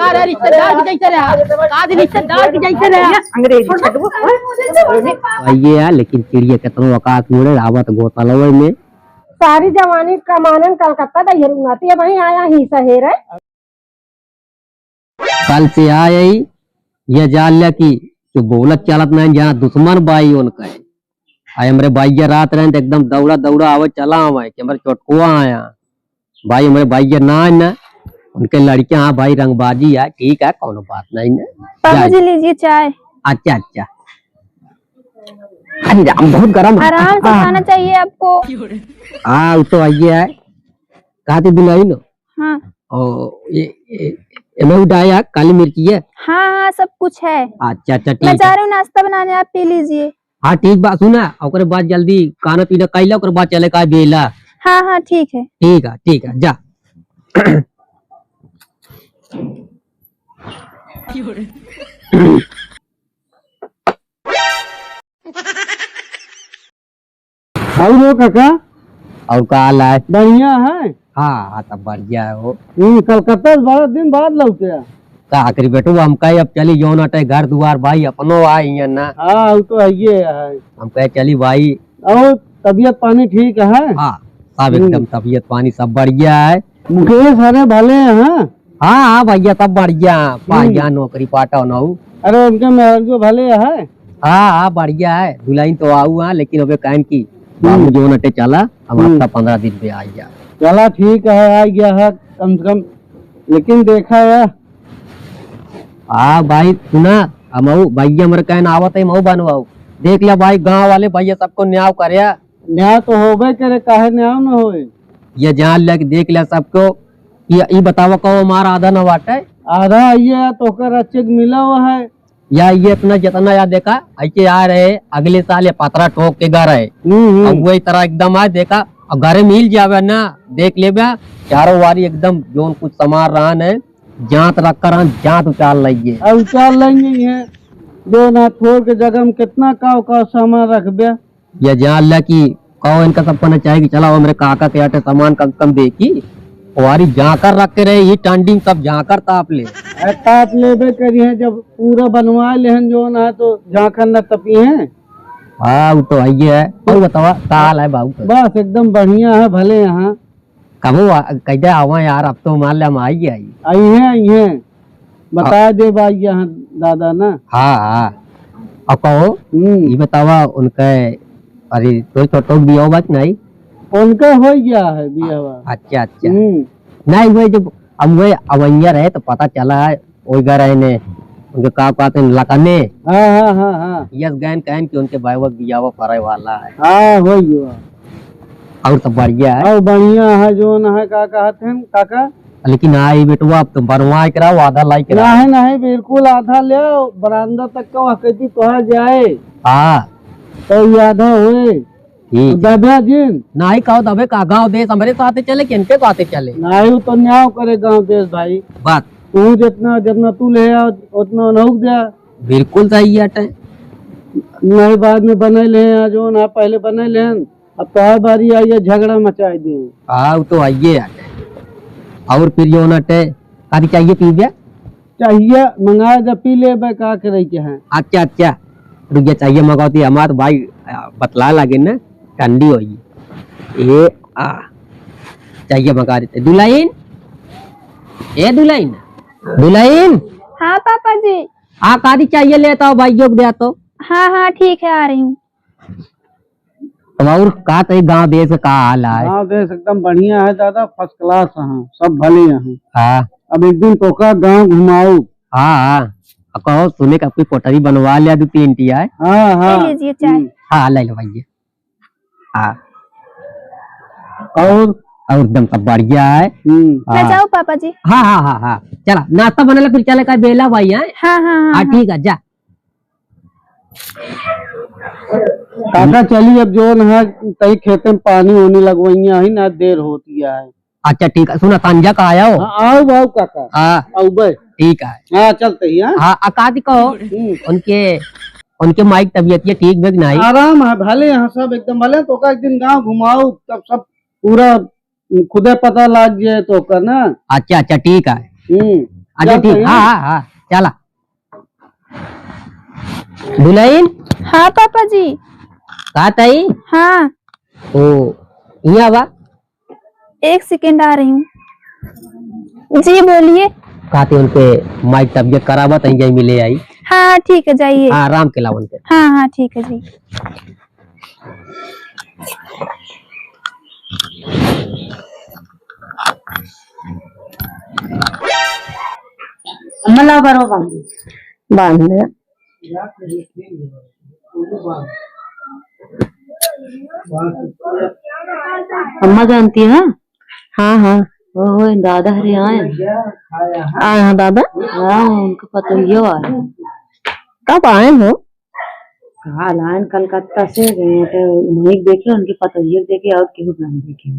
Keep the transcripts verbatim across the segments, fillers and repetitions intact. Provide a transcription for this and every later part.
अरे रिश्तेदार के जैसे रहा, आज रिश्तेदार के जैसे रहा। अंग्रेजी छटबो। ये है, लेकिन चिड़िया केतनो आकाश में उड़े, आवत घोंसलवे में। सारी जवानी कमानन कलकत्ता दहियर उनाती है, वहीं आया ही सहेरे। कल से आए ही, ये जान लिया कि जो बोलत चालत नहीं, जहाँ दुश्मन बाई उनका है। आए हमरे भाई ये रात रहे तो एकदम दौड़ा दौड़ा आवे, चला आवे कि हमरे चोटकुआ आया। भाई हमरे भाई ये ना है ना, उनके लड़के, हाँ भाई रंगबाजी है, ठीक है, कौनो बात नहीं ना। बाबूजी जा। लीजिए चाय। अच्छा, अच्छा। अरे राम, बहुत गरम है। आराम से हाँ। खाना चाहिए आपको। हाँ, वो तो आइए है। कहा थी बिलाई नो? हाँ। ओ, ये, ये, ये मैं उठाया, काली मिर्ची है? हाँ, हाँ, सब कुछ है। अच्छा, अच्छा, मैं ठीक जा है। रही हूँ नाश्ता बनाने, आप पी लीजिए। हाँ, ठीक बा, सुना, ओकरे बाद जल्दी खाना पीना कइला, ओकरे बाद चले का बेला। हाँ, हाँ, ठीक है। ठीक है, ठीक है, जा। और हो काका? और का हाल है? बढ़िया है। हाँ, हाँ, तब बढ़िया है हो। हम्म, कलकत्ता से बड़ा दिन बाद लौटे। का करी बेटू, हम कहे अब चली जौन अटे घर दुआर भाई अपनो आ हियाँ ना। हाँ, वो तो है ही है। हम कहे चली भाई। और तबीयत पानी ठीक है? हाँ, सब हम्म। एकदम तबीयत पानी सब बढ़िया है। मुकेश अरे भले हैं? हाँ, हाँ भैया सब बढ़िया है। हम्म। पाया नौकरी पाटा ना हो। अरे उनके मेहरारू भले है? हाँ, हाँ, बढ़िया है। दुल्हन तो आऊ है, लेकिन अबे कहन की हम्म। बाबू जौन अटे चला, हम हम्म। हफ्ता पन्द्रह दिन पे आ गया। चला ठीक है, आ गया है कम से कम। लेकिन देखा है। हाँ भाई, सुना, हम आऊ, भैया हमरे कहन आवत है, हम आऊ बनवाऊ। देख लिया भाई, गाँव वाले भैया सबको न्याय करे। न्याय तो होबे करे, काहे न्याय न होए? ये जान लिया कि देख लिया सबको। ये, ई बतावा कहो हमारा आधा न बाटे? आधा ये तोहकर अच्छे के मिला हुआ है। या ये इतना जितना या देखा, ऐसे आ रहे, अगले साल ये पतरा ठोक के घर है। हम्म, हम्म। अब वही तरह एकदम आ देखा, अब घरे मिल जावे ना, देख लेबे, चारों वारी एकदम जौन कुछ सामान रहन है, जांत रख कर रहन, जांत उतार लेंगे। अब उतार लेंगे ये, जो ना थोड़ के जगह में कितना काव काव सामान रखबे। या जान ला कि कहो इनका सबको ना चाहे कि चला हमरे काका के आटे सामान कम से कम देखी। वारी झांकर रख के रहे, ये ठंडी में सब झांकर ताप ले। अरे ताप लेबे करी है, जब पूरा बनवा लेहन जौन है तो झांकर न तपी है। हाँ, वो तो है ही है। और बतावा, का हाल है बाबू का? बस एकदम बढ़िया है, भले यहाँ। कबो आ-, कैसे आवा यार, अब तो मान ले हम आई आई। आई है, आई है। बता आ- दे भाई यहाँ दादा ना। हाँ, हाँ। अब कहो, हम्म। ये बतावा उनके, अरे, तो छोटो बियाह बा कि नहीं? उनका हो गया है बियाहवा। अच्छा, अच्छा। हम्म। नहीं, वही जब हम वही अवैया रहे तो पता चला है, वही घर है ने, उनके का कहते हैं, लकने। हाँ, हाँ, हाँ, हाँ। यस गैन कहन कि उनके भाईवा बियाहवा पड़े वाला है। हाँ, हो गया। और सब बढ़िया है? और बढ़िया है, जौन है, का कहत हैं, काका? लेकिन हाँ, ये बेटवा, अब तुम बनवा के रहो, आधा लाई के रहो। नहीं, नहीं, बिल्कुल आधा ले, बरामदा तक का वहाँ कहती तोहार जाए। हाँ। तो ये आधा होए। ठीक। दबे जिन। नहीं कहो, दबे का गाँव देश हमरे साथे चले, कि इनके साथे चले? नहीं, वो तो न्याय करे गाँव देश भाई। बात। तू जितना, जितना तू ले आ, उतना उन्हों दे। बिल्कुल सही है। नहीं, बाद में बने ले, आज वो ना, पहले बने ले। अब तोहार बारी आई है, झगड़ा मचाए दे। हाँ, वो तो आइए यार। और फिर जो ना टे, कभी चाहिए पीबे? चाहिए, मंगा जा, पी लेबे, का करे के है। अच्छा, अच्छा, रुक जा, चाहिए मंगाती, हमार भाई, आ, बतला लागे ना, ठंडी होई। ए, आ, चाहिए मंगा देते। दुल्हन, ए दुल्हन, दुल्हन। हाँ पापा जी। आ, कादी चाहिए लेता हो भाई, जोक दे तो। हाँ, हाँ, ठीक है, आ रही हूँ। तब और का तई गाँव देश का हाल आय? गाँव देश एकदम बढ़िया है दादा, first class है, सब भले हैं। हाँ। अब एक दिन तोका गाँव घुमाओ। हाँ, हाँ। अब कहो, सुने का कोई कोठरी बनवा लिया दो तीन टी आय। हाँ, हाँ। ले लीजिए चाय। हम्म। हाँ, ले लो भैया। हाँ। और? और एकदम सब बढ़िया है। हम्म। हाँ। मैं जाऊँ पापा जी? हाँ, हाँ, हाँ, हाँ। चला, नाश्ता बनेला, फिर चले का बेला भाई, हैं? हाँ, हाँ, हाँ, हाँ, हाँ। ठीक है, जा। काका चली, अब जौन है, कहीं खेते में पानी वानी लगवइया है ना, देर होती है। अच्छा, ठीक है, सुना, तंजा का आया हो? हाँ, आओ, आओ काका। हाँ। आओ बे। ठीक है। हाँ, चलते ही, हाँ। हाँ, अकादी कहो, हम्म। उनके, उनके माई के तबीयत ये ठीक बे कि नहीं? आराम है, भले यहाँ सब एकदम भले, तो का एक दिन गाँव घुमाओ, तब सब पूरा खुदे पता लाग जाए तो का ना। अच्छा, अच्छा, ठीक है। हम्म। अच्छा, ठीक। हाँ, हाँ, हाँ, चला। दुलहिन। हाँ पापा जी। का ताई? हाँ। ओ, यहाँ बा। एक सेकंड, आ रही हूँ। जी बोलिए। कहते उनके माई तबियत खराब है, तहीं जाई मिले आई। हाँ, हाँ, ठीक है, जाइए। हाँ, आराम के लावन के। हाँ, हाँ, ठीक है जी। अम्मा ला बरवा बांध दे। बांध दे। अम्मा जानती है? हाँ, हाँ। ओहो, दादा हरे आए। आए हैं दादा? हाँ, उनके पतोहियो आए। कब आए हो? काल आए हैं कलकत्ता से, तो उन्हीं देखे, उनके पतोहियो देखे और केहू नहीं देखे।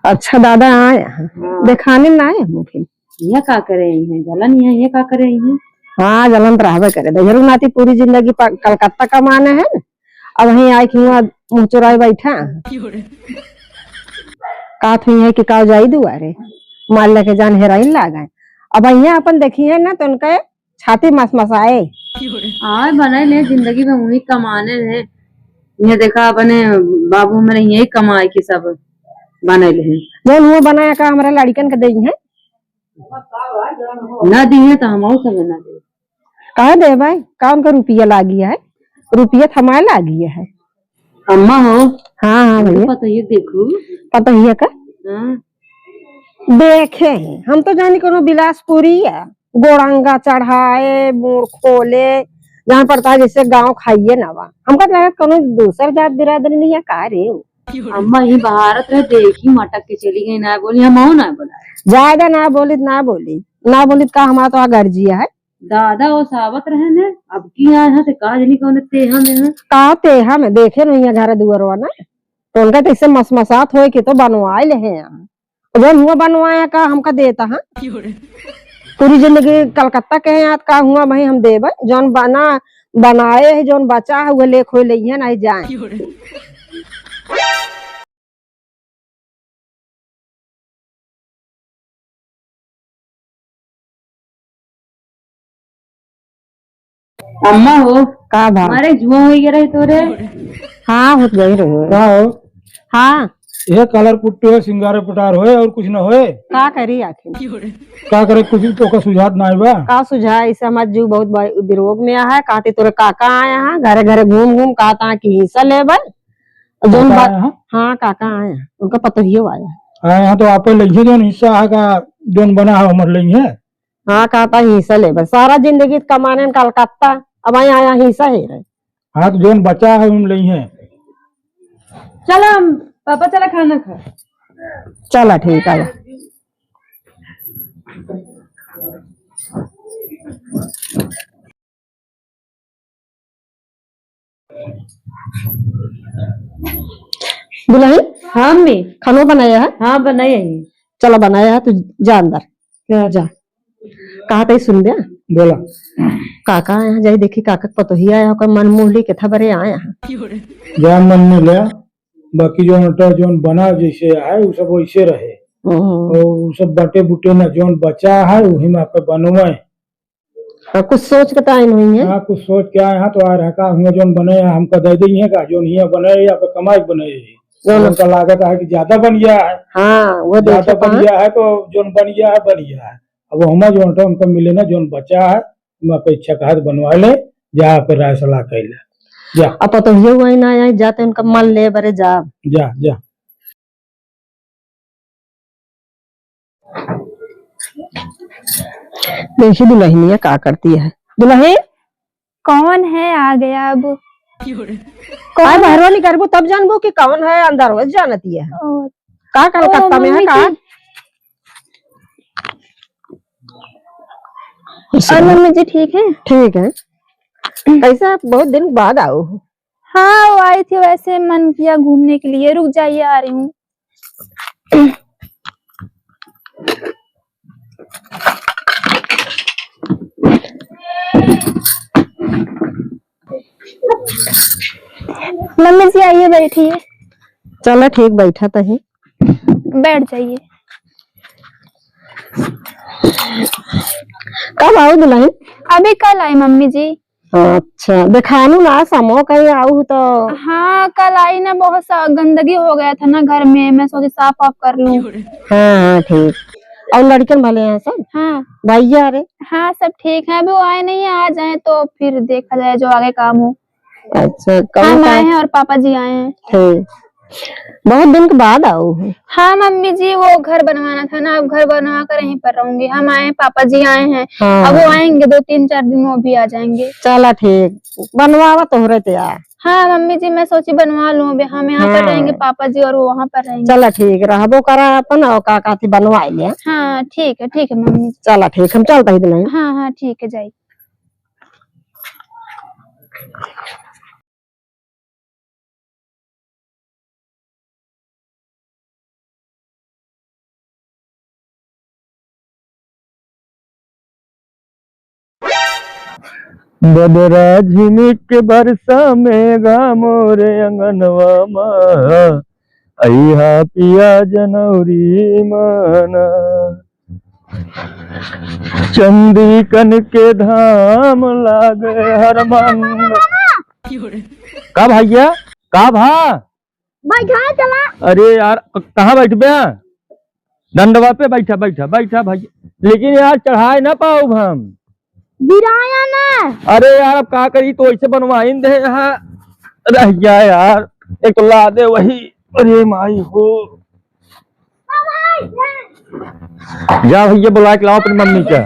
अच्छा, दादा आए हैं। हाँ। दिखाने ना आए हम फिर। यह का करे आई हैं? जलन यह, यह का करे आई हैं? हाँ, जलन तो रहबे करे। देख, नाती पूरी जिंदगी प-, कलकत्ता कमाने है न, अब वहीं आए कि हुआँ मुँह चुराए बैठा। कहत हुई है कि काव जाई दुआरे, माल लेके जान हेराइन लागे। अब यहाँ अपन देखी है ना, तो उनके छाती मसमसाए। आए बनाए ले जिंदगी में वही कमाने हैं। ये देखा अपने बाबू मेरे यही कमाए के सब बनाए ले हैं। जौन हुआ बनाया का हमरा लड़िकन के देई हैं? ना दी है तो हम और सब ना दे। का देबै? का उनका रुपया लागी है? रुपया थमाए लागी है। अम्मा हो। हाँ, हाँ भैया। पतोहिया देखू। पतोहिया का? हाँ। देखे ही, हम तो जानी कोनो बिलासपुरी है, गोड़ंगा चढ़ाए, मूड़ खोले, जहाँ पड़ता है जैसे गाँव खाइए ना बा। हमका तो लगा कोनो दूसर जात बिरादरी नहीं है का रे? अम्मा ही बहारत रहे, देखी मटक के चली गई, ना बोली, हम ना बोला। ज्यादा ना बोली, ना बोली, ना बोली का हमारा तो गर्जिया है। दादा वो सावत रहे ने, अब की आए हैं, ते का जनी कौन तेहा में है। का तेहा में, देखे नहीं है घर दुआरवा ना, तो उनका तो इससे मसमसात होए के तो बनवाए ले हैं यहाँ। जौन हुआ बनवाया का हमका देता है। पूरी जिंदगी कलकत्ता के हैं, याद का हुआ भाई हम देबे, जौन बना, बनाए है, जौन बचा है, वो ले खोए ले हैं, नहीं जाए। अम्मा हो, का भा? हमारे जुआ हो गया रहे तोरे। हाँ, हो गई रहे। का हो? हाँ। ये कलर पुट्टी होए, सिंगारे पुटार होए और कुछ न होए। का करी आखिर? का करे, कुछ तो का सुझात ना आइबा। का सुझाव, इसे हमार जीव बहुत बा-, बिरोग में है। कहते तोरे काका आया है, घरे घरे घूम घूम कहता है कि हिस्सा लेबे। जौन काका बात, आया है? हाँ, काका आया है, उनका पतोहियो आया है। आया है तो आपे लइहे जौन हिस्सा है का, जौन बना है हमर लइहे। हाँ, कहता हिस्सा लेबे, सारा जिंदगी कमाने में कलकत्ता, अब आया, आया हिस्सा हेरे। हाँ, तो जौन बचा है हम लइहे। चला हम, पापा चला खाना खा। चला ठीक है। दुलहिन? हाँ अम्मी। खानो बनाया है? हाँ, बनाया है। चला बनाया है, तू जा अंदर। क्या? जा। कहा तई सुन बे? बोला। काका आया है, जाई देखी काका के पतोहिया आया, ओकर मन मोह ली, केथा बरे आया है। जा मन मोह लिया, बाकी जौन अटा जौन बना जैसे है, उ सब वैसे रहे। हम्म। और उ सब बाटे बुटे ना, जौन बचा है, वही में आपे बनवाए। हाँ, कुछ सोच के तो आइन हुई है। हाँ, कुछ सोच के आए हैं, तो आ रहा का, हुआ जौन बने हैं, हमका दे देई है का, जौन हिया बने हैं, या पे कमाई बने हैं। जौन हमका लागत है कि ज्यादा बन गया है। हाँ, वो ज्यादा देखो बन कहाँ? गया है, तो जौन बन गया है, बन गया है। अब हमें जौन था, उनका मिले ना, जौन बचा है, हम अपेक्षा का हाथ बनवा ले, जा पे राय सलाह कर ले। जा। अब तो ये हुआ ही ना, यहाँ जाते उनका मन ले बरे जा। जा, जा। देखी दुलहिनिया का करती है। दुलहिन, कौन है आ गया अब? कौन आय है? बहरवा निकरबू तब जानबू कि कौन है, अंदर हो जानती है। ओ, का कलकत्ता ओ, में है मम्मी का? जी। और मम्मी जी ठीक है? ठीक है। कैसे आप बहुत दिन बाद आओ हो? हाँ, वो आई थी, वैसे मन किया घूमने के लिए। रुक जाइए, आ रही हूँ। मम्मी जी, आइए, बैठिए। चलो ठीक, बैठा तो है। बैठ जाइए। कब आऊ दुल्हन? अभी कल आई मम्मी जी। अच्छा, देखानू ना समो कहीं आऊ तो। हाँ, कल आई ना, बहुत सा गंदगी हो गया था ना घर में, मैं सोची साफ वाफ कर लूँ। हाँ, हाँ, ठीक। और लड़कन भले हैं सब? हाँ। भैया रे? हाँ, सब ठीक है, अभी वो आए नहीं है, आ जाए तो फिर देखा जाए जो आगे काम हो। अच्छा, कौन हम का? आए हैं और पापा जी आए हैं। ठीक। बहुत दिन के बाद आऊ है। हाँ मम्मी जी, वो घर बनवाना था ना, अब घर बनवा कर यहीं पर रहूंगी। हम आए हैं, पापा जी आए हैं, हाँ। अब वो आएंगे दो तीन चार दिन, वो भी आ जाएंगे। चला ठीक, बनवावा तोहरे ते आ। हाँ मम्मी जी, मैं सोची बनवा लूँ, अभी हम यहाँ पर हाँ। रहेंगे, पापा जी और वो वहाँ पर रहेंगे। चला ठीक, रहबो करा अपन और का काथी बनवाई ले। हाँ ठीक है, ठीक है मम्मी। चला ठीक, हम चलता ही दिन। हाँ हाँ ठीक है, जाइए। बदरा झिनिक बरसा मेघा मोरे अंगनवा मा, अइहा पिया जनौरी माना। चंदी कन के धाम लागे हर मंग। का भैया? का भा? बैठा चला। अरे यार, क-, कहाँ बैठबे? डंडवा पे बैठा, बैठा, बैठा भैया। लेकिन यार, चढ़ाए ना पाउब हम। गिराया ना। अरे यार, अब का करी, तो ऐसे बनवाइन दे यहाँ। रह गया यार, एक तो लादे वही। अरे माई हो। जा भैया, बुला के लाओ अपनी मम्मी का।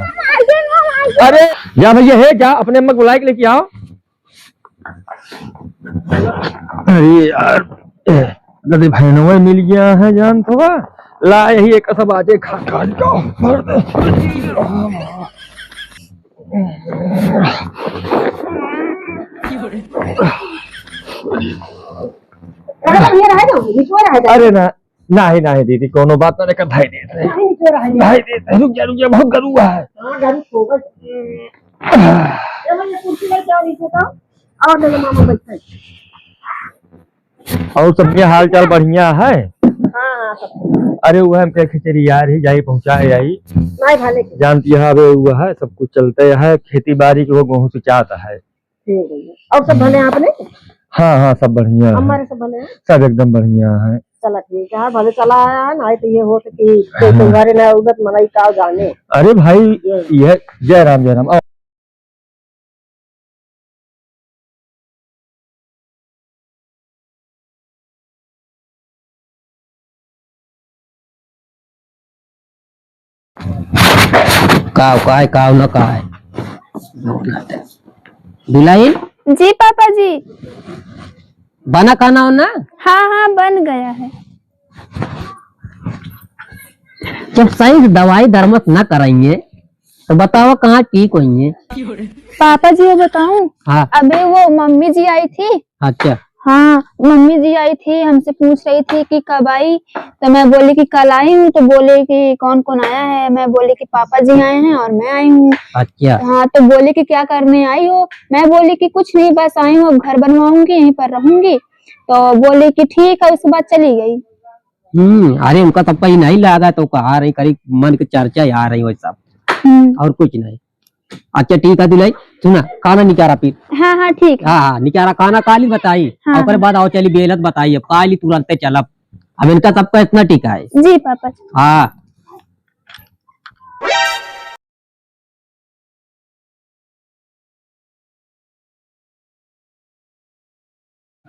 अरे जा भैया, हे जा, अपने अम्मा को बुला के लेके आओ। अरे यार, गदे भैनवे मिल गया है जान तो। ला यही एक सब आजे खा खा लो। अरे ना, नाही, नाही दीदी, कोनो बात ना, लेकर धाई देत है। धाई देत है, रुक जा, रुक जा, बहुत गरुआ है। हाँ, गरुआ होगा। ये वाली कुर्सी लेके आओ नीचे तो, और मेरे मामा बैठे हैं। और सब के हाल चाल बढ़िया है? हाँ, हाँ, सब। अरे, वो हम क्या खिचड़ी यार ही जाई पहुँचाए आई। नहीं, भले के। जानती है, अबे हुआ है, सब कुछ चलते है, खेती बाड़ी के वो गेहूँ सिंचाता है। ठीक है। और सब भले आपने? हाँ, हाँ, सब बढ़िया है। हमारे सब भले हैं? सब एकदम बढ़िया है। चला ठीक है, भले चला आया है, नहीं तो ये हो सके कि कोई हाँ। तुम्हारे ना उगत मनई का जाने। अरे भाई, ये। ये जय राम, जय राम। काव, काय, काव न काय। दुल्हन। जी पापा जी। बना खाना हो ना? हाँ, हाँ, बन गया है। जब सही से दवाई दरमस ना कराएंगे, तो बताओ कहाँ ठीक होइहैं? पापा जी, वो बताऊं? हाँ। अबे वो मम्मी जी आई थी। अच्छा। हाँ, मम्मी जी आई थी, हमसे पूछ रही थी कि कब आई, तो मैं बोली कि कल आई हूँ, तो बोले कि कौन कौन आया है, मैं बोली कि पापा जी आए हैं और मैं आई हूँ। अच्छा। हाँ, तो बोले कि क्या करने आई हो, मैं बोली कि कुछ नहीं, बस आई हूँ, अब घर बनवाऊंगी, यहीं पर रहूंगी। तो बोली कि ठीक है, उसके बाद चली गई। हम्म, अरे उनका तब कहीं नहीं लगा तो कहा रही, करी मन के चर्चा आ रही वही सब। हम्म। और कुछ नहीं। अच्छा ठीक है दुलही, सुना खाना निकारा फिर। हाँ, हाँ, ठीक है। हाँ, हाँ, निकारा खाना काली बताई, हाँ, ओकरे हाँ। बाद आओ चली बेलत बताई, अब काली तुरंते चलब। अब इनका सबका इतना टीका है। जी पापा। हाँ।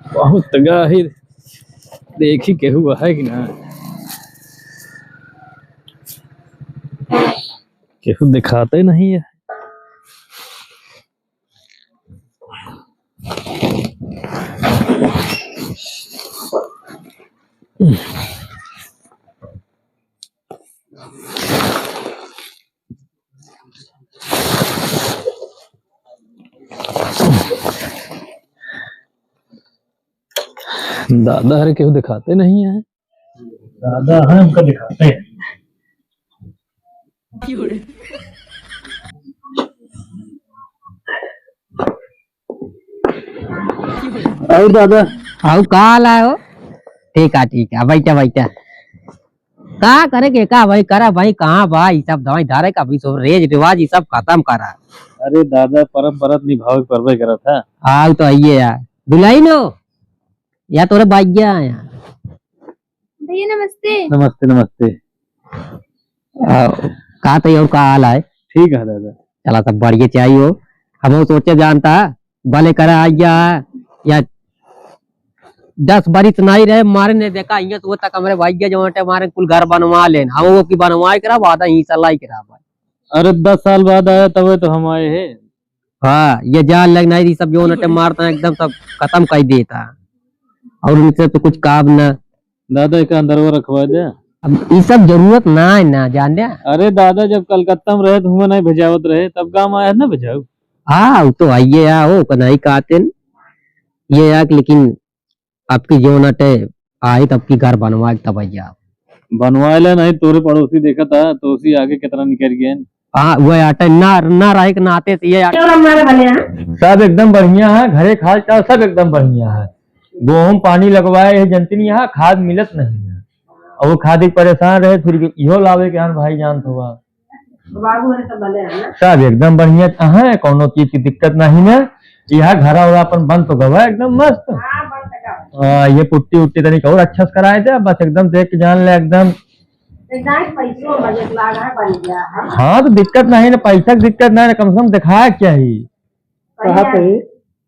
बहुत गाहिर देखी केहू है कि ना, केहू दिखाते नहीं है। दादा हरे केहू दिखाते नहीं है। दादा है, हमका दिखाते हैं। और दादा? और का हाल है हो? ठीक है, ठीक है, बैठा, बैठा। का करे के का भाई, करा भाई, कहाँ भाई, सब दवाई धारे का भाई, सब रेज रिवाज, ये सब खतम करा। अरे दादा, परंपरा तो निभावे के परबे करत है। हाँ, वो तो आइए यार। दुल्हन हो या तोरे भाग्या है यार। भैया नमस्ते। नमस्ते, नमस्ते। आ, का तई और का हाल है? ठीक है दादा। चला, सब बढ़िया चाहिए हो। हम सोचे जानता, भले करा आइया या दस बरिस नहीं रहे, मारे ने देखा, इहाँ से वो तक हमरे भाई के जो वटे मारे कुल घर बनवा लेन, हम वो की बनवाए करा, वादा ही सलाई करा भाई। अरे, दस साल बाद आया, तबे तो हम आए हैं। हाँ, ये जान लग नहीं, ये सब जो नटे मारता है, एकदम सब खतम कर देता। और उनसे तो कुछ काम ना। दादा, एक अंदरवा रखवा दे। अब ये सब जरूरत ना है ना, जान दे। अरे दादा, जब कलकत्ता में रहे तो हुआं नहीं भेजावत रहे, तब गाँव आया ना भेजाऊ। हाँ, वो तो आइए या हो, का नहीं कहते न। ये यार, लेकिन आपकी जो नटे आई, तब की घर बनवा के तब आइए आप। बनवाए ला नहीं, तोरे पड़ोसी देखा था, तो उसी आगे कितना निकल गए। हाँ, वो आटे ना, ना रहे के नाते से ये आटे। और हमारे भले हैं। सब एकदम बढ़िया है, घरे के हाल चाल सब एकदम बढ़िया है। गोहूँ पानी लगवाए है, जनती नहीं यहाँ खाद मिलत नहीं है, और वो खाद के परेशान रहे, फिर इहो लावे के हन भाई जान तो हुआ। बाबू हमारे सब भले हैं ना? सब एकदम बढ़िया है, कौनो चीज की दिक्कत नहीं है। यह घरा उरा अपन बन तो गवा एकदम मस्त। हाँ, बन तो गवा। हाँ, ये पुट्टी उट्टी तनिक और अच्छा से कराए दे, बस एकदम देख के जान ले एकदम। एकदम पैसों बजट लागा है, बन गया है। हाँ, तो दिक्कत नहीं ना, पैसा की दिक्कत नहीं ना, कम से कम दिखाया क्या ही। कहा कहीं?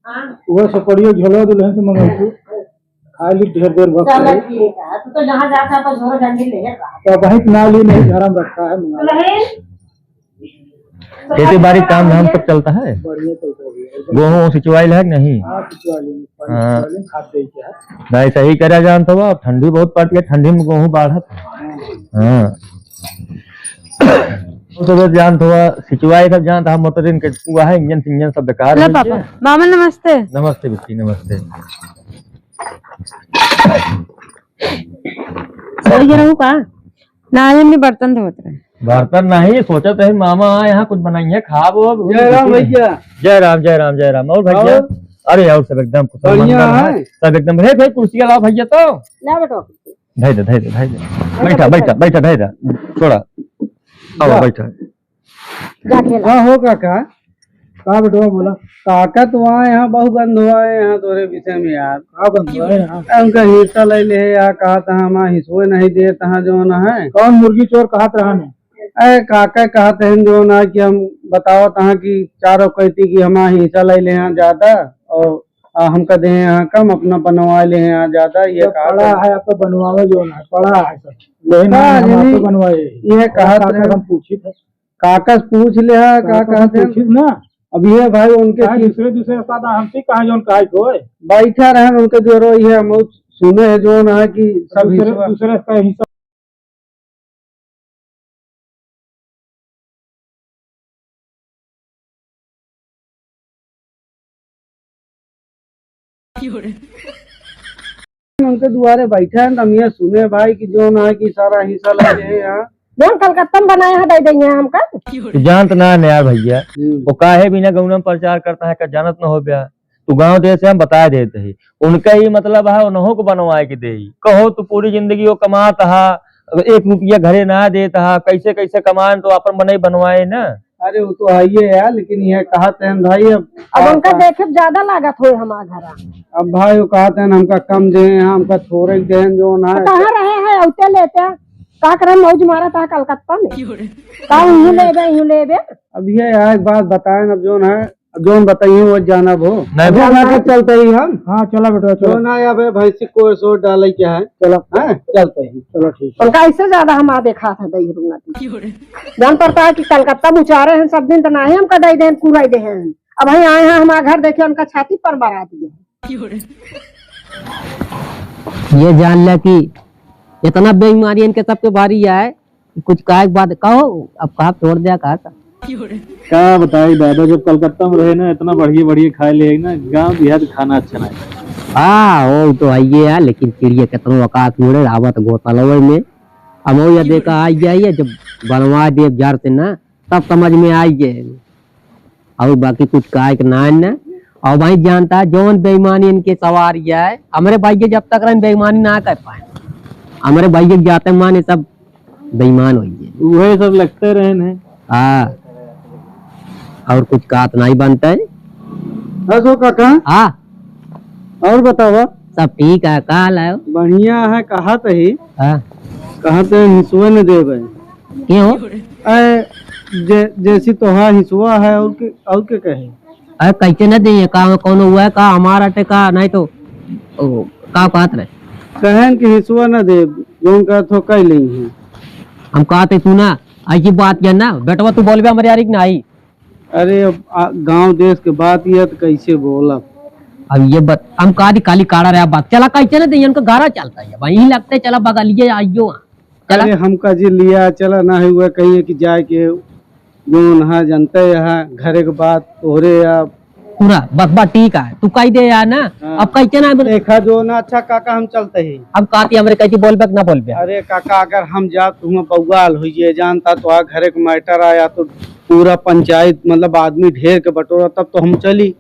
हाँ। वो सपड़ियो झोलो दुल्हन से मंगाई थी। खा ली ढेर देर भर चलो से। ठीक है, तू तो जहाँ जाता है, बस झोरो झंडी ले रहा। तो वहीं ना ली, नहीं घर में रखा है, मंगा ली। दुल्हन। खेती बाड़ी काम धाम सब चलता है? बढ़िया चलता है भैया, एकदम। गोहूँ सिंचवाइल है कि नहीं? हाँ, सिंचवा लेंगे, पानी हाँ। सिंचवा लेंगे, खाद दे के है। नहीं, सही करा जान तो बा, ठंडी बहुत पड़ गई, ठंडी में गोहूँ बाढ़त है। हाँ। हाँ। वो तो बस जान तो बा, सिंचवाई सब जान तो हम मोटर इनके हुआ है, इंजन सिंजन सब बेकार ले हो गया। पापा, मामा नमस्ते। नमस्ते बिट्टी, नमस्ते। सही रहू का? ना, ये हमने बर्तन धोत रहे। बर्तन नहीं, सोचत है मामा यहाँ कुछ बनाइए, खाब हो। जय राम भैया। जय राम, जय राम, जय राम। और भैया? और? अरे और सब एकदम कुशल बढ़िया मंगल है? है? सब एकदम। हे भाई, कुर्सी लाओ भैया तो। ला बेटो। धै दे, धै दे, धै दे। बैठा, बैठा, बैठा, धै दे। थोड़ा। आओ, जा। बैठा। जा खेला। हाँ हो काका, का बेटवा बोला? काका तो आए यहाँ, बहुत गंध हुआ है यहाँ तोरे विषय में यार। का गंध हुआ है यहाँ? हमका हिस्सा ले ले यार, कहा था हम हिस्सो नहीं देत हाँ जो ना है। कौन मुर्गी चोर कहत रहा ने? अरे काका कहत हैं जो ना कि हम बतावत हाँ कि चारों कहती कि हमारा हिस्सा ले ले यहाँ ज्यादा और आ, हमका दे यहाँ कम, अपना बनवा ले यहाँ ज्यादा, ये तो कहा पड़ा था। है, आपका बनवावे जो ना पड़ा है सब। लेकिन का हम जानी, आपको बनवाए। ये कहा काका था। हम पूछी थे। काका से पूछ ले, हाँ, का काका से कहते हैं? पूछी ना। अब ये भाई उनके काहे चीज दूसरे, दूसरे के साथ हमसे कहाँ जौन कहा कोई? बैठा रहे उनके जो रो, ये हम सुने हैं जो ना कि सब दूसरे, हिस्सा दूसरे का हिस्सा। उनके दुआरे बैठा है, हम ये सुने भाई कि जो ना है कि सारा हिस्सा लगे हैं यहाँ। जौन कलकत्ता में बनाए हैं, दे देंगे हमका। तू जानत ना है यार भैया, हम्म। वो काहे बिना गौना में प्रचार करता है, का जानत न हो बया। तू गाँव दे से हम बता देते हैं, उनका ही मतलब है, उन्हों को बनवाए के दे। कहो तू पूरी जिंदगी वो कमात हा, एक रुपया घरे ना देत हा, कैसे कैसे कमाए तो अपन बने बनवाए ना। अरे वो तो है ही है यार, लेकिन ये कहत हैं भाई, अब अब उनका का देखे ज्यादा लागत होए हमार घरा। अब भाई वो कहत हैं हमका कम दे, हमका थोड़े दे जो ना तो है। कहाँ रहे हैं, औते लेते, का करे मौज मारा था कलकत्ता में। का यूं लेबे, यूं लेबे। अब ये यार एक बात बताएं, अब जो ना है, अब जो हम बताइए वो जाना वो। नहीं, अब वो जाना है। चलते ही हम। हाँ, चला बेटा, चलो। जो ना है, अब भैंसी को सो डाले क्या है? चलो। हाँ, चलते ही। चलो ठीक है। उनका इससे ज्यादा हम आ देखा था दही रुकना थी। जान पड़ता है कि कलकत्ता में उचारे हैं सब दिन, तो ना ही हमका दही दे, कुराई दे हैं। अब हम आए हैं, हमारा घर देखे, उनका छाती पर मारा दिए। ये जान ले कि इतना बेईमानी इनके सबके बारी आए, कुछ कहे के बाद कहो, अब कहा छोड़ दिया, कहा था। का बताई दादा, जब कलकत्ता में रहे ना, इतना बढ़िया बढ़िया खाए ले ना, गाँव देहात खाना अच्छा ना है। हाँ, वो तो है ये है, लेकिन चिड़िया कितनो औकात मुड़े, आवत घोटाला में। अब वो ये देखा आ जाइए, जब बनवा दे जड़ से ना, तब समझ में आई जाए। और बाकी कुछ कहे के ना है ना। और भाई जानता है, जौन बेईमानी इनके सवार ये है, हमारे भाई के जब तक रहन बेईमानी ना कर पाए, हमारे भाई के जाते माने सब बेईमान होइए। उहे सब लगते रहन है। हाँ। और कुछ कात नहीं बनता है। बस हो काका। हाँ। और बतावा। सब ठीक है, का हाल है? बढ़िया है, कहा तही। हाँ। कहा ते हिसुआ न देबे। के हो? अरे, जे-, जैसी तोहार हिसुआ है, और के, और के कहे? अरे, कैसे न देइए? का कौनो हुआ है का? हमारा टे का, नहीं तो, ओ, का बात रहे? कहन कि हिसुआ न दे, जौन का थो कह लेई है। हम कहते तू ना, ऐसी बात किया ना, बेटवा तू बोलबे हमारे यार कि नहीं? अरे, अब आ, गाँव देश के बात ये तो कैसे बोलब? अब ये बत-, हम कहा दी काली काढ़ा रहा बात। चला, कैसे ना देइए, इनका गारा चलता है भाई, यही लगते, चला बगलिए आइयो। चला। अरे, हमका जी लिया चला ना है, हुआ कहिए कि जाए के जौन है, जनते है, घरे के बात तोहरे या पूरा, बस, बस, ठीक है, तू कह दे यार ना। हाँ। अब कैसे ना बोले? देखा जो ना, अच्छा काका, हम चलते ही। अब काती हमरे कैसे बोलबे कि ना बोलबे? अरे काका, अगर हम जात हुआ बउआल होइए, जानता तो आ घरे के matter आया तो पूरा पंचायत, मतलब आदमी ढेर के बटोरा, तब तो हम चली।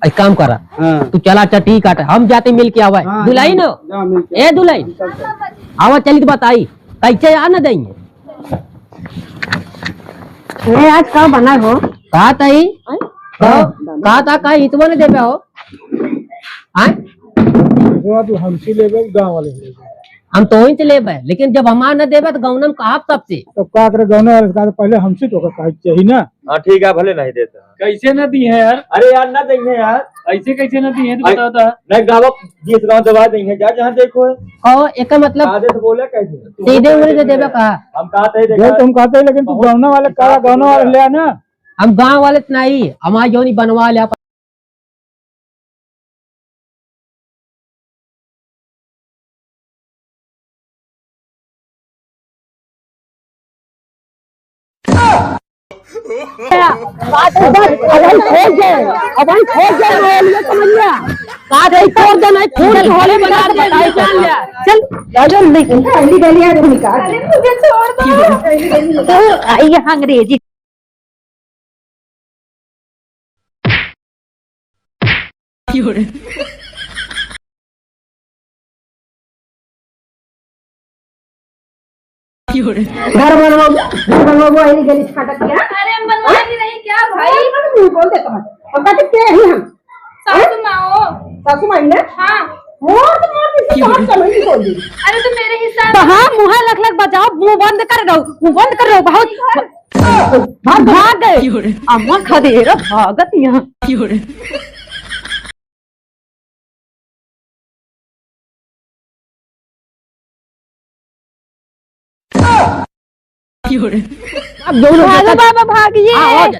एक काम करा। हाँ। तू चला, अच्छा, ठीक है, हम जाते मिल के आवा। हाँ, दुल्हन जा, हो? जा मिल के। ए दुल्हन, हम चलते हैं। आवा, चली तो बताई, कैसे आ न देंगे? अरे, आज का बना हो? का ताई? हैं? का, का ता, का इतवा न देबे हो? आय? इतवा तू हमसे लेबे, गाँव वाले से लेबे? हम तो वहीं से लेबे, लेकिन जब हमार न देबे तो गौनम कहब सबसे। तो का करे गौने वाले से, पहले हमसे तो ओकर कहे के चाही ना। हाँ, ठीक है, भले नहीं देता। कैसे ना दी है यार? अरे यार, ना देंगे यार। ऐसे कैसे ना दी है, तू अरे, बताओ तो। नहीं, गाँव, बीस गाँव दबा देंगे, जा जहाँ देखो है। कहो, एकर मतलब आधे से बोले कैसे? सीधे उंगली से देबे का? हम कहते ही देखा। तुम कहते ही, लेकिन तू बहुत गौना वाले, हिसाब से गौना वाले बोला। ले आना। हम गाँव वाले तो नहीं, हमारे जौनी बनवा ले आप। बात इधर, अब हम खोज गए, अब हम खोज गए, ये समझ लिया। बात है, खोज गए, नहीं, खोज के घरे बना दिया, निकाल लिया। चल, राजू, नहीं, पहली गली आ, निकाल। अरे, मुझे छोड़ दो। तो आई यहाँ अंग्रेजी। घर बनवाओ, घर बनवाओ, यही गली से फाटक क्या? अरे, हम बनवा ही रही क्या भाई? अरे, मत मुंह बोल दे तुम्हारे। हम कहते क्या है हम? सासू माँ हो। सासू माँ ने? हाँ। मोर तो मोर, किसी को हम समझ नहीं बोल दी। अरे, तो मेरे हिसाब तो हाँ, मुँह लख लख बजाओ, मुँह बंद कर दो, मुँह बंद कर दो, बहुत भाग, भाग गए। अम्मा खदेरा भागत यहाँ। अब दोनों भागो देखा बाबा, भागिए। हाँ, हो जा।